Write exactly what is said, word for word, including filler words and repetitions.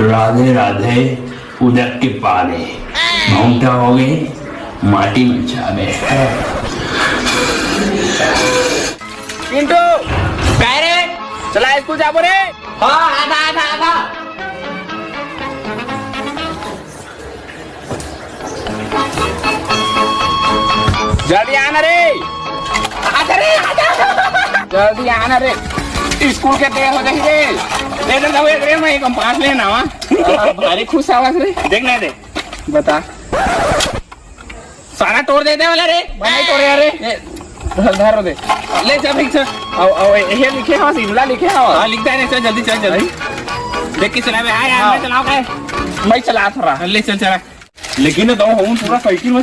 राधे राधे, उदक के पारे। भौंटा हो गए, माटी में छा गए। पिंटू, काय रे? चला स्कूल जाबो रे। हाँ, आधा, आधा, आधा। जल्दी आना रे। आजा रे, आजा। जल्दी आना रे। स्कूल के देर हो जाही रे। दे दे, दे दे, मैं कंपास लेना वा। भारी खुश आवाज रे। देख ना दे। बता। सारा तोड़ दे दे वाला रे। मैं नहीं तोड़े यार रे। ए, धर, धर दे। ले चल भाई, चल। आओ, आओ, ये लिखे हवा, शिमला लिखे हवा। हाँ, लिख दे रे, चल जल्दी, चल जल्दी। देख के चलावे, हाँ यार, हाँ। मैं चलाओ काय? मैं चला थोड़ा। ले चल, चला। लेकिन तो हूँ पूरा साइकिल में